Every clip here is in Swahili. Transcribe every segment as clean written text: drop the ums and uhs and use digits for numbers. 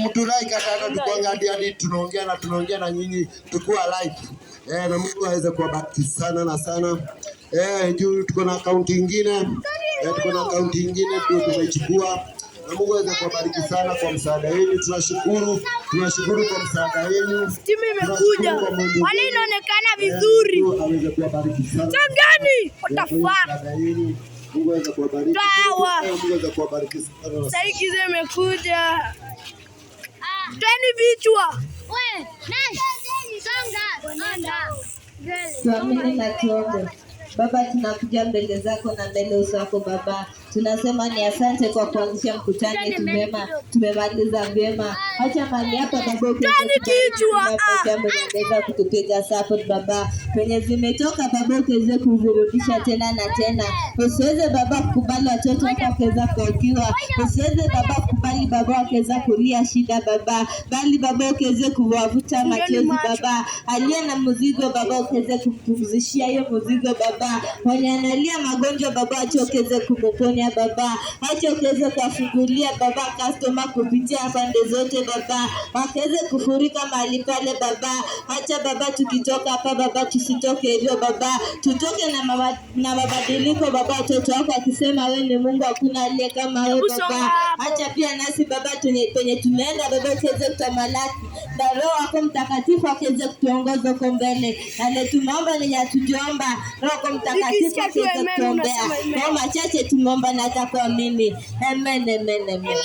Mtu like hata tukuanga hadi tunaongea na tunaongea na nyinyi tukuwa live. Na Mungu aweze kuwabariki sana na sana. Juu tuko na akaunti ingine. Tuko na akaunti ingine ndio tumeichukua. Na Mungu aweze kuwabariki sana kwa msaada wenu. Tunashukuru, tunashukuru kwa msaada wenu. Timu imekuja. Tunashukuru kwa Mungu. Wale inaonekana vizuri. Mungu aweze kuwabariki sana. Changani. What the fuck? Msaada wenu. Mungu aweze kuwabariki. Sawa. Mungu aweze kuwabariki sana. Sasa hii giza imekuja. Tweni vichwa. Tuamini na tuombe. Baba, tunakuja mbele zako na mbele uso wako Baba, tunasema ni asante kwa kuanzisha mkutano wetu vyema, tumemaliza vyema. Acha mahali hapa Baba, ukiweza Tani kichwa, ah. jambo unaweza kutupiga support Baba, penye zimetoka Baba, ukiweze kuzirudisha tena na tena. Usiweze Baba kukubali watoto wako wakiweza kuokiwa, usiweze Baba kukubali Baba wakiweza kulia shida Baba, bali Baba ukiweze kuwavuta machozi macho. Baba, aliye na mzigo Baba ukiweze kumpumzishia hiyo mzigo Baba, mwenye analia magonjwa Baba, acha ukiweze kumponya Baba, acha ukiweze kuwafungulia Baba customer kupitia pande zote Baba, wakaweze kufurika mahali pale Baba, acha Baba tukitoka hapa Baba tusitoke hivyo Baba, tutoke na mabadiliko Baba, watoto wako akisema wewe ni Mungu, hakuna aliye kama wewe Hebu songa Baba, hapo. acha pia nasi Baba penye tumeenda Baba ukiweze kutamalaki na Roho wako Mtakatifu akiweze kutuongoza huko mbele. Yale tumeomba nenye hatujaomba, Roho wako Mtakatifu Nikisikia tu akiweze amen, kutuombea. unasema amen. Kwa machache tumeomba na hata kuamini. Amen, amen, amen.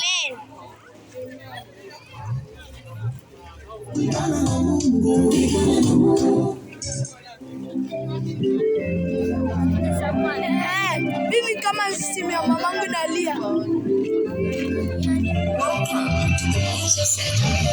Mimi kama simu ya mamangu nalia. Welcome to the Music Center.